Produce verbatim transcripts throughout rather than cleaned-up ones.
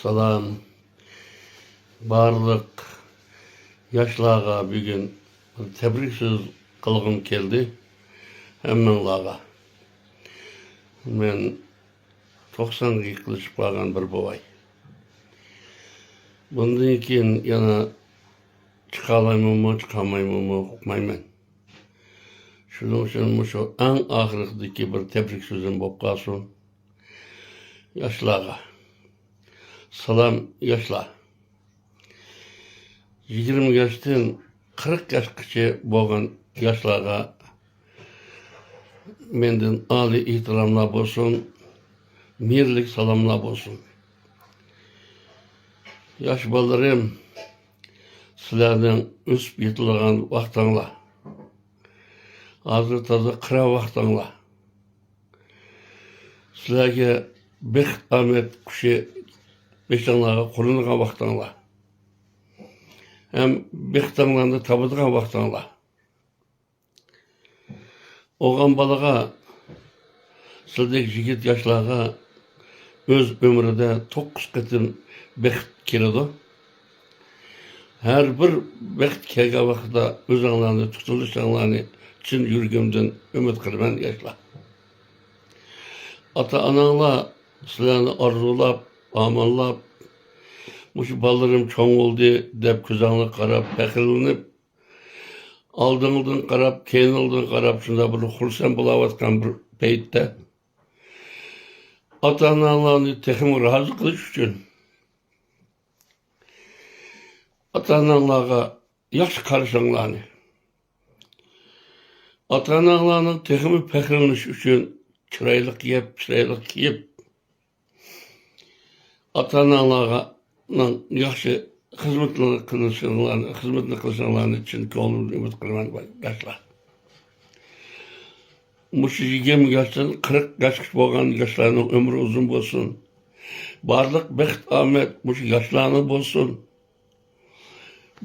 سالام. بارلىق ياشلارغا بۈگۈن بىر تەبرىك سۆز قىلغۇم كەلدى. ھەممىڭلارغا. مەن توقسانغا يېقىنلىشىپ قالغان بىر بوۋاي. بۇندىن كېيىن يەنە چىقالايمەنمۇ، چىقالمايمەنمۇ ئۇقمايمەن. شۇنىڭ ئۈچۈن مۇشۇ ئەڭ ئاخىرقىدىكى بىر تەبرىك سۆزۈم بولۇپ قالسۇن ياشلارغا. سالام ياشلار. يىگىرمە ياشتىن قىرىق ياشقىچە بولغان ياشلارغا مەندىن ئالىي ئېھتىراملار بولسۇن، مېھىرلىك سالاملار بولسۇن. ياش بالىلىرىم، سىلەرنىڭ ئۆسۈپ يېتىلىدىغان ۋاقتىڭلار. ھازىر تازا قىرا ۋاقتىڭلار. سىلەرگە بەخت ئامەت قۇشى بېشىڭلارغا قونىدىغان ۋاقتىڭلار. ھەم بەختىڭلارنى تاپىدىغان ۋاقتىڭلار. ئوغۇل بالىغا، سىلدەك يىگىت ياشلارغا ئۆز ئۆمرىدە توققۇز قېتىم بەخت كېلىدۇ. ھەر بىر بەخت كەلگەن ۋاقىتتا ئۆزۈڭلارنى تۇتۇۋېلىشىڭلارنى چىن يۈرىكىمدىن ئۈمىد قىلىمەن ياشلار. ئاتا-ئاناڭلار سىلەرنى ئارزۇلاپ، ئاماللاپ، مۇشۇ بالىلىرىم چوڭ بولدى دەپ كۆزۈڭلارغا قاراپ پەخىرلىنىپ، ئالدىڭدىن قاراپ، كەينىڭدىن قاراپ، شۇنداق بىر خۇرسەن بولاۋاتقان بىر پەيتتە، ئاتا-ئاناڭلارنى تېخىمۇ رازى قىلىش ئۈچۈن، ئاتا-ئاناڭلارغا ياخشى قارىشىڭلارنى، ئاتا-ئاناڭلارنىڭ تېخىمۇ پەخىرلىنىشى ئۈچۈن چىرايلىق يەپ، چىرايلىق كىيىپ، ئاتا-ئاناڭلارنىڭ ياخشى خىزمىتىنى قىلىشىڭلارنى، خىزمىتىنى قىلىشىڭلارنى چىن كۆڭلۈمدىن ئۈمىد قىلىمەن، ياشلار. مۇشۇ يىگىرمە ياشتىن قىرىق ياشقىچە بولغان ياشلارنىڭ ئۆمرى ئۇزۇن بولسۇن. بارلىق بەخت-ئامەت مۇشۇ ياشلارنىڭ بولسۇن.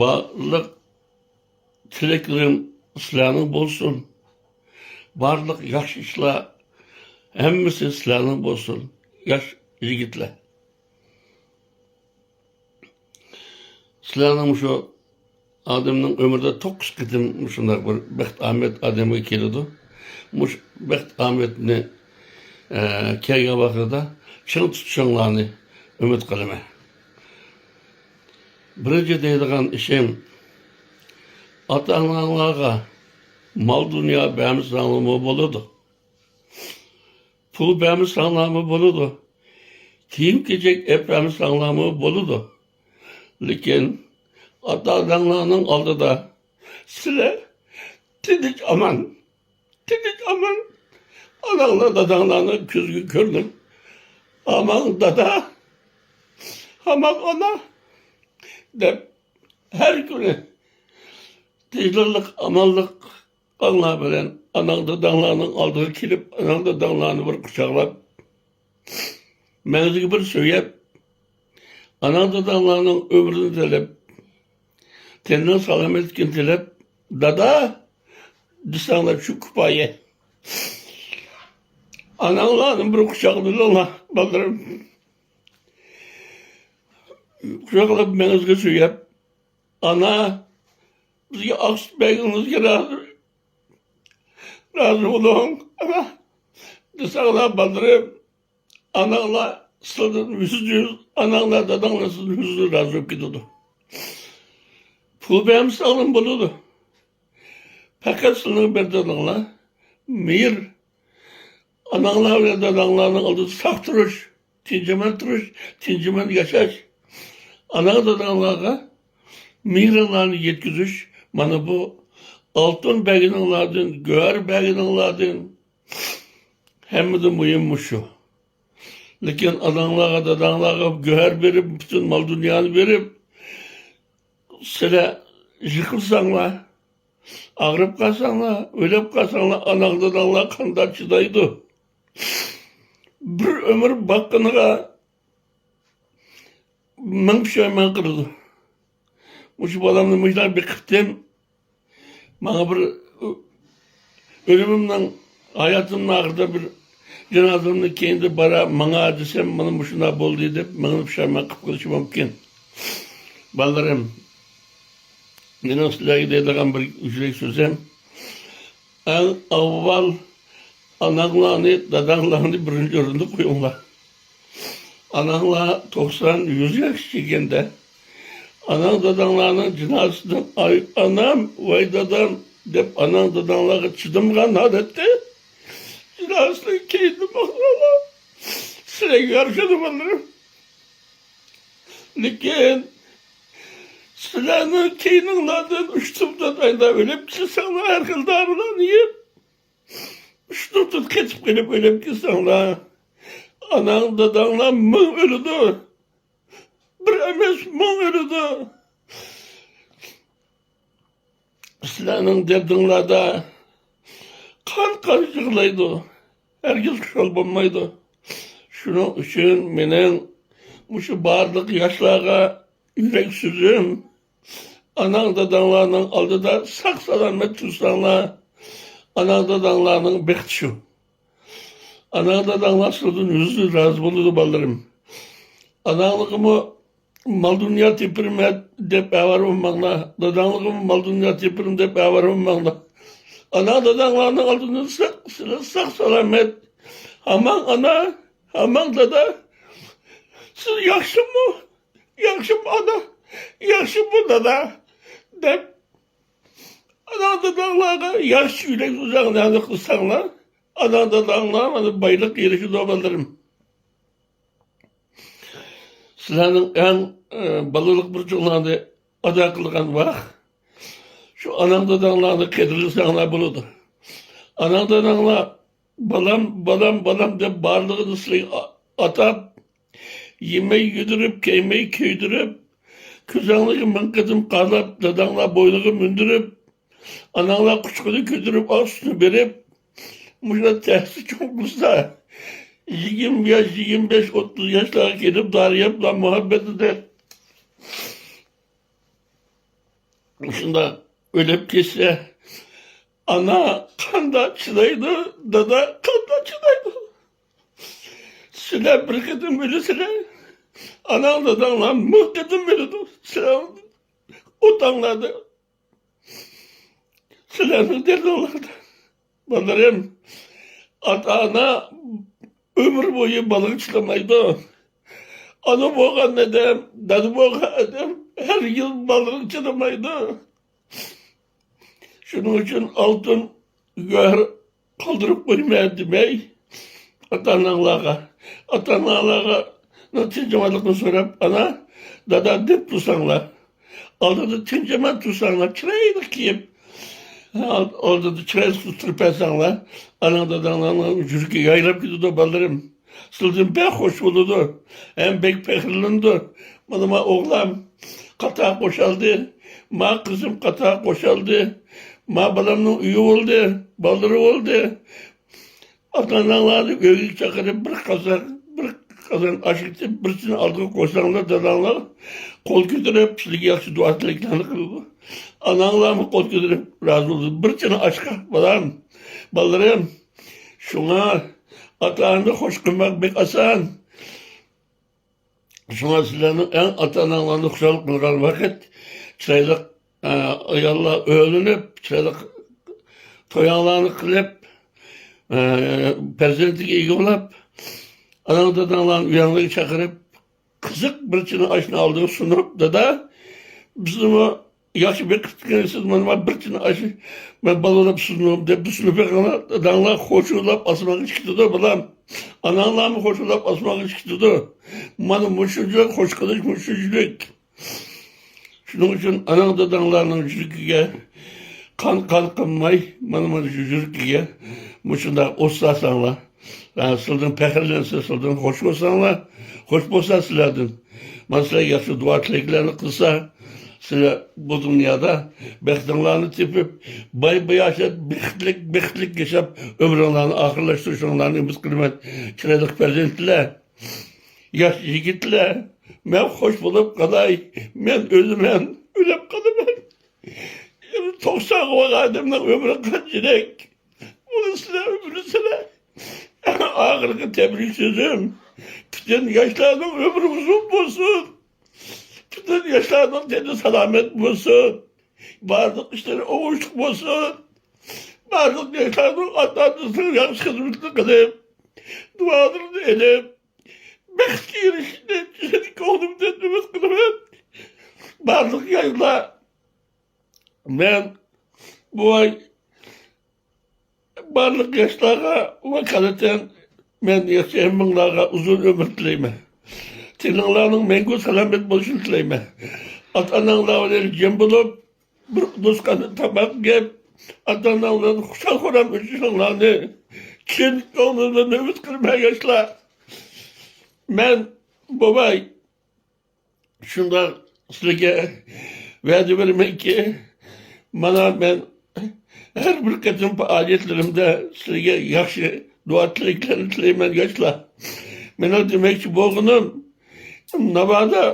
بارلىق تىلەكلىرىم سىلەرنىڭ بولسۇن. بارلىق ياخشى ئىشلار ھەممىسى سىلەرنىڭ بولسۇن، ياش يىگىتلەر. سىلەرنىڭ مۇشۇ ئادەمنىڭ ئۆمرىدە توققۇز قېتىم مۇشۇنداق بىر بەخت ئامەت ئادەمگە كېلىدۇ. مۇشۇ بەخت ئامەتنى، ئە، كەلگەن ۋاقتىدا چىڭ تۇتۇشۇڭلارنى ئۈمىد قىلىمەن. بىرىنچى دەيدىغان ئىشىم، ئاتا-ئاناڭلارغا مال-دۇنيا بەرمىسەڭلارمۇ بولىدۇ. پۇل بەرمىسەڭلارمۇ بولىدۇ. كىيىم-كېچەك ئەپ بەرمىسەڭلارمۇ بولىدۇ. لېكىن ئاتا-ئاناڭلارنىڭ ئالدىدا سىلەر تىنچ-ئامان، تىنچ-ئامان ئاناڭلار، داداڭلارنىڭ كۆزىگە كۆرۈنۈپ، «ئامان دادا، ئامان ئانا» دەپ، ھەر كۈنى تىنچلىق، ئامانلىق ئاڭلار بىلەن ئاناڭ داداڭلارنىڭ ئالدىغا كېلىپ، ئاناڭ داداڭلارنى بىر قۇچاقلاپ، مەڭزىگە بىر سۆيۈپ، ئاناڭ داداڭلارنىڭ ئۆمرىنى تىلەپ، تېنىنىڭ سالامەتلىكىنى تىلەپ، «دادا» دېسەڭلار شۇ كۇپايە. ئاناڭلارنى بىر قۇچاقلىۋېلىڭلار، بالىلىرىم. قۇچاقلاپ، مەڭزىگە سۆيۈپ، «ئانا، بىزگە ئاق سۈت بەرگىنىڭىزگە رازى، رازى بولۇڭ، ئانا» دېسەڭلار، بالىلىرىم، ئاناڭلار سىلىدىن يۈزدە يۈز، ئاناڭلار، داداڭلار سىلىدىن يۈزدە يۈز رازى بولۇپ كېتىدۇ. پۇل بەرمىسەڭلار بولىدۇ. پەقەت سىلىنىڭ بەرگىنىڭلار مېھىر. ئاناڭلار بىلەن داداڭلارنىڭ ئالدىدا ساق تۇرۇش، تىنچ-ئامان تۇرۇش، تىنچ-ئامان ياشاش. ئاناڭ داداڭلارغا مېھرىڭلارنى يەتكۈزۈش، مانا بۇ ئالتۇن بەرگىنىڭلاردىن، گۆھەر بەرگىنىڭلاردىن ھەممىدىن مۇھىم مۇشۇ. لېكىن ئاناڭلارغا، داداڭلارغا گۆھەر بېرىپ، پۈتۈن مال-دۇنيانى بېرىپ، سىلەر يىقىلساڭلار، ئاغرىپ قالساڭلار، ئۆلۈپ قالساڭلار، ئاناڭ داداڭلار قانداق چىدايدۇ؟ بىر ئۆمۈر باققىنىغا مىڭ پۇشايمان قىلىدۇ. مۇشۇ بالامنى مۇشۇنداق بېقىپتىم. ماڭا بىر ئۆلۈمۈمنىڭ، ھاياتىمنىڭ ئاخىرىدا بىر جانازىمنى كەينىدە بارا ماڭا دېسەم، مانا مۇشۇنداق بولدى دەپ مېڭىنى پۇشايمان قىلىپ قېلىشى مۇمكىن. بالىلىرىم، مېنىڭ سىلەرگە دەيدىغان بىر يۈرەك سۆزۈم، ئەڭ ئاۋۋال ئاناڭلارنى، داداڭلارنى بىرىنچى ئورۇندا قويۇڭلار. ئاناڭلار توقسان، يۈز ياش كەلگەندە، ئاناڭ داداڭلارنىڭ جىنازىسىدىن «ئاي ئانام، ۋاي دادام» دەپ، ئاناڭ داداڭلارغا چىدىمىغان ھالەتتە جىنازىسىنى كەينىدىن ماڭساڭلار، سىلەرگە يارىشىدۇ، بالىلىرىم. لېكىن سىلەرنىڭ كەينىڭلاردىن ئۇشتۇمتۇت ئايلاپ ئۆلۈپ كەتسەڭلار، ھەر خىل دارىلارنى يەپ، ئۇشتۇمتۇت قېتىپ قېلىپ ئۆلۈپ كەتسەڭلار، ئاناڭ داداڭلار مىڭ ئۆلىدۇ، بىر ئەمەس، مىڭ ئۆلىدۇ. سىلەرنىڭ دەردىڭلاردا قان-قان يىغلايدۇ، ھەرگىز خۇشال بولمايدۇ. شۇنىڭ ئۈچۈن مېنىڭ مۇشۇ بارلىق ياشلارغا يۈرەك سۆزۈم، ئاناڭ داداڭلارنىڭ ئالدىدا ساق-سالامەت تۇرساڭلار، ئاناڭ داداڭلارنىڭ بەختى شۇ. ئاناڭ داداڭلار سىلىدىن يۈزدىن رازى بولىدۇ، بالىلىرىم. ئاناڭلىقىمۇ مال-دۇنيا تېپىرمەن دەپ ئاۋارە بولماڭلار. داداڭلىقىمۇ مال-دۇنيا تېپىرىمەن دەپ ئاۋارە بولماڭلار. ئاناڭ داداڭلارنىڭ ئالدىدا ساق، سىلەر ساق-سالامەت. ھامان ئانا، ھامان دادا، سىز ياخشىمۇ؟ ياخشىمۇ ئانا؟ ياخشىمۇ دادا؟ دەپ، ئاناڭ داداڭلارغا ياخشى يۈرەك ئۆزۈڭلارنى قىلساڭلار، ئاناڭ داداڭلار مانا بايلىق ئېرىشىدۇ، بالىلىرىم. سىلەرنىڭ ئەڭ، ئە، بالىلىق بۇرچۇڭلارنى ئادا قىلغان ۋاق شۇ ئاناڭ داداڭلارنى قەدىرلىسەڭلار بولىدۇ. ئاناڭ داداڭلار «بالام، بالام، بالام» دەپ بارلىقىنى سىلەرگە ئا-، ئاتاپ، يېمەي يېدۈرۈپ، كىيمەي كىيدۈرۈپ، كۆزۈڭلارغا مىڭ قېتىم قاراپ، داداڭلار بوينىغا مىندۈرۈپ، ئاناڭلار قۇچىقىدا كۆتۈرۈپ ئاق سۈتنى بېرىپ، مۇشۇنداق تەستە چوڭ قىلسا، يىگىرمە ياش، يىگىرمە بەش، ئوتتۇز ياشلارغا كېلىپ دارى يەپ، مۇھەببىتىدە شۇنداق ئۆلۈپ كەتسە، ئانا قانداق چىدايدۇ، دادا قانداق چىدايدۇ؟ سىلەر بىر قېتىم ئۆلىسىلەر، ئاناڭ داداڭلار مىڭ قېتىم ئۆلىدۇ. سىلەر ئوتاڭلاردا، سىلەرنىڭ دەردىڭلاردا. بالىلىرىم، ئاتا-ئانا ئۆمۈر بويى بالىغا چىدىمايدۇ. ئانا بولغان ئادەم، دادا بولغان ئادەم ھەرگىز بالىغا چىدىمايدۇ. شۇنىڭ ئۈچۈن ئالتۇن گۆھەر قالدۇرۇپ قويمە دېمەي، ئاتا-ئاناڭلارغا، ئاتا-ئاناڭلارغا تىنچ-ئامانلىقنى سوراپ، ئانا، دادا دەپ تۇرساڭلار، ئالدىدا تىنچ-ئامان تۇرساڭلار، چىرايلىق كىيىپ، ئالدىدا چىرايلىق تۇرۇپ بەرسەڭلار، ئاناڭ داداڭلارنىڭ يۈرىكى يايراپ كېتىدۇ، بالىلىرىم. سىلىدىن بەك خۇش بولىدۇ، ھەم بەك پەخىرلىنىدۇ. مانا، ما ئوغلام قاتار قوشالدى، ما قىزىم قاتار قوشالدى، ما بالامنىڭ ئۆيى بولدى، بالىلىرى بولدى. ئاتا-ئاناڭلارنى ئۆيگە چاقىرىپ، بىر قازان، بىر قازان ئاش ئېتىپ، بىر چىنە ئالدىغا قويساڭلار، داداڭلار قول كۆتۈرۈپ، سىلىگە ياخشى دۇئا تىلەكلەرنى قىلىدۇ. ئاناڭلارمۇ قول كۆتۈرۈپ رازى بولىدۇ. بىر چىنە ئاشقا، بالام، بالىلىرىم. شۇڭا ئاتا-ئانىنى خوش قىلماق بەك ئاسان. شۇڭا سىلەرنىڭ ئەڭ ئاتا-ئاناڭلارنى خۇشال قىلغان ۋاقىت، چىرايلىق، ئە، ئاياللار ئۆيلىنىپ، چىرايلىق تويۇڭلارنى قىلىپ، ئە، پەرزەنتىگە ئىگە بولۇپ، ئاناڭ داداڭلارنى ئۆيۈڭلارغا چاقىرىپ، قىزىق بىر چىنە ئاشنى ئالدىغا سۇنۇپ، دادا، بىزنىمۇ ياخشى بېقىپ تۇرغىنىسىز، مانا بىر چىنە ئاش، مەن بالىلاپ سۇندۇم دەپ سۇنۇپ بېقىڭلار، داداڭلار خوشۇلاپ ئاسمانغا چىقىدۇ، بالام. ئاناڭلارمۇ خوشۇلاپ ئاسمانغا چىقىدۇ. مانا مۇشۇنچىلىك خوش قىلىش، مۇشۇنچىلىك. شۇنىڭ ئۈچۈن ئاناڭ داداڭلارنىڭ يۈرىكىگە قان قان قىلماي، مانا، مانا شۇ يۈرىكىگە مۇشۇنداق ئوت سالساڭلار، ھە، سىلەردىن پەخىرلەنسە، سىلەردىن خوش بولساڭلار، خوش بولسا سىلەردىن. مانا سىلەرگە ياخشى دۇئا تىلەكلەرنى قىلسا، سىلەر بۇ دۇنيادا بەختىڭلارنى تېپىپ، باي باياشات، بەختلىك، بەختلىك ياشاپ، ئۆمرۈڭلارنى ئاخىرلاشتۇرۇشۇڭلارنى ئۈمىد قىلىمەن. چىرايلىق پەرزەنتلەر، ياش يىگىتلەر، مەن خوش بولۇپ قالاي، مەن ئۆلىمەن، ئۆلۈپ قالىمەن. توقسانغا بارغان ئادەمنىڭ ئۆمرى قانچىلىك؟ بۇنى سىلەر بىلىسىلەر. ئاخىرقى تەبرىك سۆزۈم، پۈتۈن ياشلارنىڭ ئۆمرى ئۇزۇن بولسۇن، پۈتۈن ياشلارنىڭ تېنى سالامەت بولسۇن، بارلىق ئىشلىرى ئوڭۇشلۇق بولسۇن، بارلىق ياشلارنىڭ ئاتا-ئانىسىنىڭ ياخشى خىزمىتىنى قىلىپ، دۇئالىرىنى ئېلىپ، بەختكە ئېرىشىشىنى چىن كۆڭلۈمدىن ئۈمىد قىلىمەن. بارلىق ياشلار، مەن بوۋاي، بارلىق ياشلارغا ۋاكالىتەن مەن ياخشى ھەممىڭلارغا ئۇزۇن ئۆمۈر تىلەيمەن. تېنىڭلارنىڭ مەڭگۈ سالامەت بولۇشىنى تىلەيمەن. ئاتا-ئاناڭلار بىلەن جىم بولۇپ، بىر دوستانە تاماق يەپ، ئاتا-ئاناڭلار بىلەن خۇشال-خۇرام ئۆتۈشۈڭلارنى چىن كۆڭلۈمدىن ئۈمىد قىلىمەن، ياشلار. مەن بوۋاي، شۇنداق سىلەرگە ۋەدە بېرىمەنكى، مانا مەن ھەر بىر قېتىم پائالىيەتلىرىمدە سىلەرگە ياخشى دۇئا تىلەكلەرنى تىلەيمەن، ياشلار. مېنىڭ دېمەكچى بولغىنىم، ناۋادا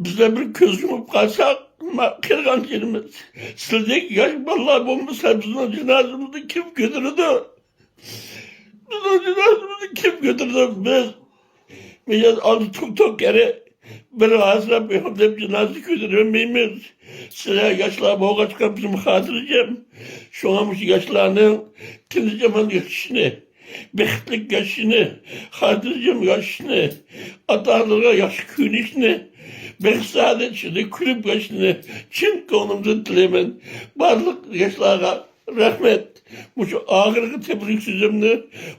بىزلەر بىر كۆز يۇمۇپ قالساق، ما-، قېرىغان يېرىمىز، سىلەردەك ياش بالىلار بولمىسا، بىزنىڭ جىنازىمىزنى كىم كۆتۈرىدۇ؟ بىزنىڭ جىنازىمىزنى كىم كۆتۈرىدۇ؟ بىز مىجەز ئالدى توك-توك كەرە بىر ھاسىراپ يوق دەپ جىنازا كۆتۈرەلمەيمىز. سىلەر ياشلار بولغاچقا بىزمۇ خاتىرجەم. شۇڭا مۇشۇ ياشلارنىڭ تىنچ-ئامان ياشىشىنى، بەختلىك ياشىشىنى، خاتىرجەم ياشىشىنى، ئاتا-ئانىلىرىغا ياخشى كۆيۈنۈشىنى، بەخت-سائادەت ئىچىدە كۈلۈپ ياشىشىنى چىن كۆڭلۈمدىن تىلەيمەن. بارلىق ياشلارغا رەھمەت. مۇشۇ ئاخىرقى تەبرىك سۆزۈمنى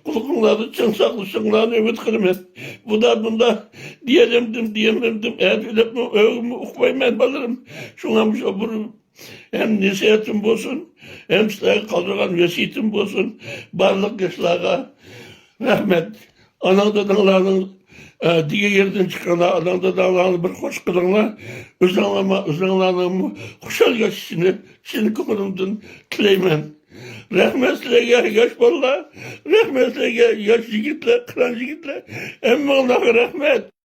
قۇلىقىڭلاردا چىڭ ساقلىشىڭلارنى ئۈمىد قىلىمەن. بۇدا بۇندا دېيەلەمدىم، دېيەلمەمدىم، ئەتە ئۆلۈپمۇ ئۆلگىنىمۇ ئۇقمايمەن، بالىلىرىم. شۇڭا مۇشۇ بىر ھەم نەسىھەتىم بولسۇن، ھەم سىلەرگە قالدۇرغان ۋەسىيىتىم بولسۇن. بارلىق ياشلارغا رەھمەت. ئاناڭ داداڭلارنىڭ، ئە، دېگەن يېرىدىن چىقىڭلار، ئاناڭ داداڭلارنى بىر خوش قىلىڭلار. ئۆزۈڭلارمۇ، ئۆزۈڭلارنىڭمۇ خۇشال ياشىشىنى چىن كۆڭلۈمدىن تىلەيمەن. رەھمەت سىلەرگە، ياش بالىلار. رەھمەت سىلەرگە، ياش يىگىتلەر، قىران يىگىتلەر. ھەممىڭلارغا رەھمەت.